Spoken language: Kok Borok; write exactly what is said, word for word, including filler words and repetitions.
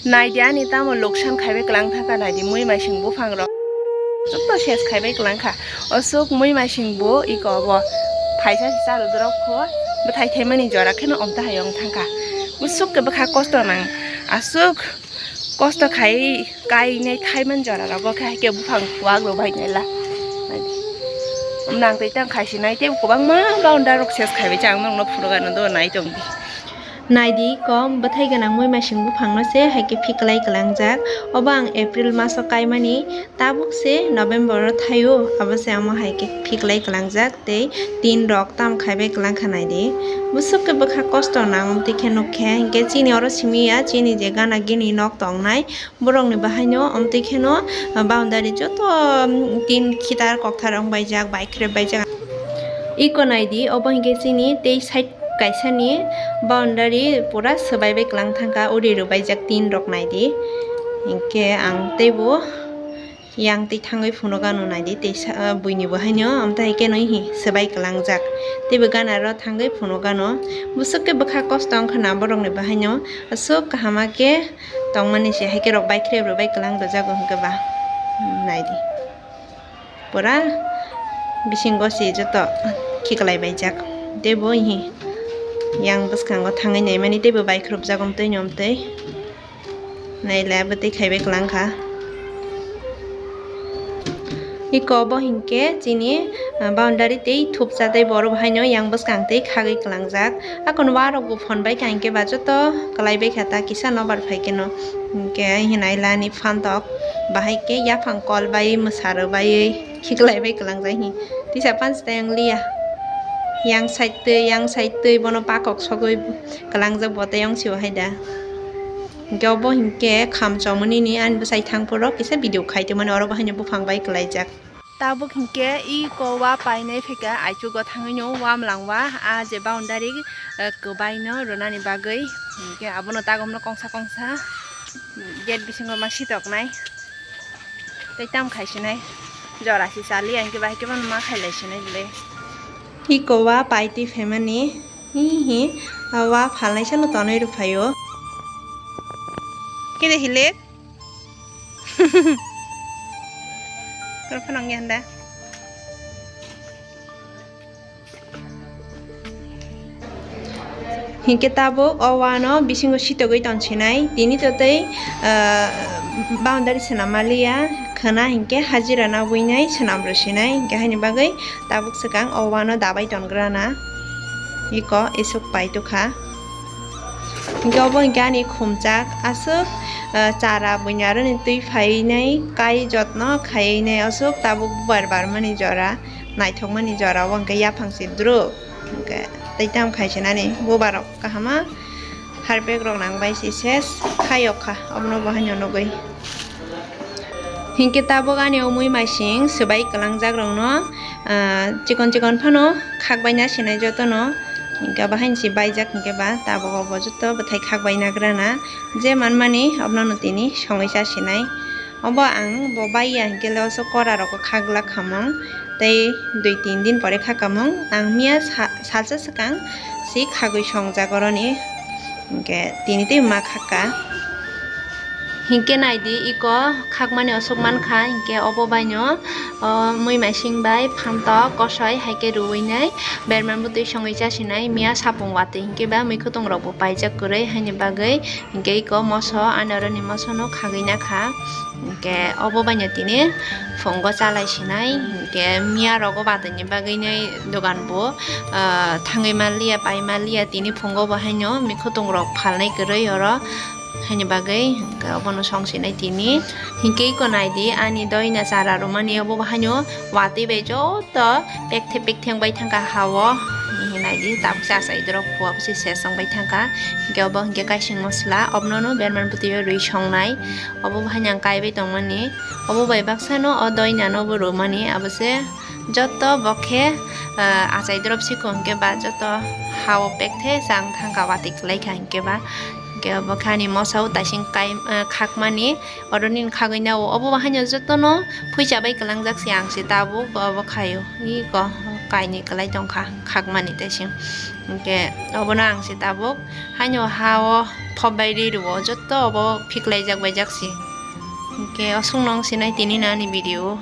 Naidi ani tamo loksan khaibai kwlang thangkha, naidi mui maising buphang rok joto ses khaibai kwlang kha. Osuk mui maising bo iko bo phaisa si charu dorok kho bwthai thaimani jora kheno omta hai wng thangkha. Usuk khe bwkha kosto nang asuk kosto khai kainai thaiman jora rogo khe hai khe buphang kuwak rok bai naila. Nang tei tang khai si nai tei kwbangma boundary rok ses khaibai chang nokno phunukgano do nai tong di. Naidi kom bwthai gwnang mui maising buphangno se hai khe phiklai kwlangjak. Obo ang April maso kaimani, tabuk se November o thaio, abo se amo hai khe phiklai kwlangjak tei tin rok tam khaibai kwlang kha naidi. Bwswk khe bwkha kosto nang tei khe nuk khe, hinkhe chini oro simi ya, chini je gana gini nok tongnai, borokni bahaino omtwi kheno, ah, boundary joto, um, tin khitar kokthar wng baijak, baikrep baijak. Iko naidi, obo hinkhe chini tei side kaisani boundary pura swbai bai kwlang thangkha, uri rwbaijak tin rok naidi. Hinkhe ang teibo yang twi thangwi phunukgano naidi, tei sa-, ah, buini bo haino, omtwi hai khe nw hi swbai kwlangjak. Teibo gana ro thangwi phunukgano. Bwswk khe bwkha kosto wngkha na borokni bahaino. Aswk kahama khe tongmani se hai khe rok bai khrep rok bai kwlang rwjago hwnkhe ba. Naidi. Pura bisingo se joto khiklai baijak. Teibo hi yang bwskango thangwi naimani teibo bai khrupjak omtwi ni omtwi. Naila bwtwi khaibai kwlang kha. Iko bo hinkhe chini, ah, boundary tei thupsa tei borok haino yang bwskang tei khagwi kwlangjak. Akon warok bo phone bai kha hinkhe ba joto kwlai bai kha ta kisa nobar phai khe no. Hinkhe hinai lani phantok bahai khe yaphang kol bai mwsaro bai khiklai bai kwlangjak hi. Tisa panch tayang liya. Yang side twi, yang side twi bono pakok sogwi kwlangjak bo tayang sibo hai da. Hinkhe obo hinkhe kham chomani ni ani bwsai thang phuru kisa video khai tongmani oro bo haino buphang bai kwlaijak. Tabuk hinkhe iko wa painai phaikha aichugo thangwi no wa mwlang wa a je boundary, eh, kwbai no rwnani bagwi hinkhe abono tagomno kongsa kongsa gate bisingo ma sitoknai tei tam khaisinai jora si chaliya hinkhe bahai khe ma khailaisinai bwle. Iko wa paitwi phaimani. Hihi, a wa phalnai sano tonwi rwphaio. Kede hilik? Rwphano wngya hwnda. Hinkhe tabuk o wano bisingo sitogwi tongsinai. Tini to tei, ah, boundary swnam maliya. Khwna hinkhe hajira nabwinai swnam rwsinai. Hinkhe haini bagwi tabuk swkang o wano dabai tongrana. Iko isuk paitokha. Hinkhe obo hinkhe ani khumchak aswk, ah, chara buini aroni twi phainai kai jotno khainai aswk tabuk bubar barmani jora naithokmani jora o hinkhe yaphang se druk hinkhe tei tam khaisinani bubarok kahama harpek rok nang bai se ses khayok kha obono bo haino nugwi. Hinkhe tabuk ani o mui maising swbai kwlangjak rokno, ah, chikon chikon phano khakbaina sinai jotono. Hinkhe abo haino se baijak hinkhe ba tabuk obo joto bwthai khakbaina grana je manmani obono no tini songwi cha sinai. Obo ang bo baiya hinkhe le oso kora rokbo khaglak khamung tei dui tin din pore khakamung. Ang miya sa-, salsa swkang se khagwi songjak oroni. Hinkhe tini tei ma khaka. Hinkhe naidi iko khakmani osuk mankha, hinkhe obo baino, o, mui maising bai phantok kosoi hai khe rwui nai berman bwtwi songwi chasinai miya sapung watwi hinkhe ba mui khwtwng rok bo paijak kwrwi haini bagwi hinkhe iko moso ani oroni moso no khagwi nakha. Hinkhe obo baino tini phungo chalai sinai, hinkhe miya rogo batwini bagwinai dogan bo, ah, thangwi manliya, pai manliya, tini phungo bo haino mikhutung rok phalnai kwrwi oro, haini bagwi hinkhe obono song sinai tini. Hinkhe iko naidi ani doina chara rwmani obo bo haino watwi bai joto pekthe pekthe wngbai thangkha ha-o, naidi tabuk se achai dorok khuwa se sesong bai thangkha, hinkhe obo hinkhe kaising mosla obono no berman bwtwi o rwi songnai. Obo bo haino ang kaibai tongmani. Obo bai baksa no o doina no bo rwmani. Abo se joto bo khe, ah, achai drop sikho hinkhe ba joto ha-o pekthe chang thangkha watwi kwlai kha hinkhe ba. Hinkhe obo khe ani mosa o taising kai, ah, khakmani. Oro nini khagwi na o. Obo bo haino joto no phuicha bai kwlangjak se ang se tabuk obo khaio. Iko. kainwi kwlai tongkha khakmani tei sing. Hinkhe obono ang se tabuk haino ha o phop bai ri rwo, joto obo phiklaijak baijak se. Hinkhe osukno wng sinai tini no ani video.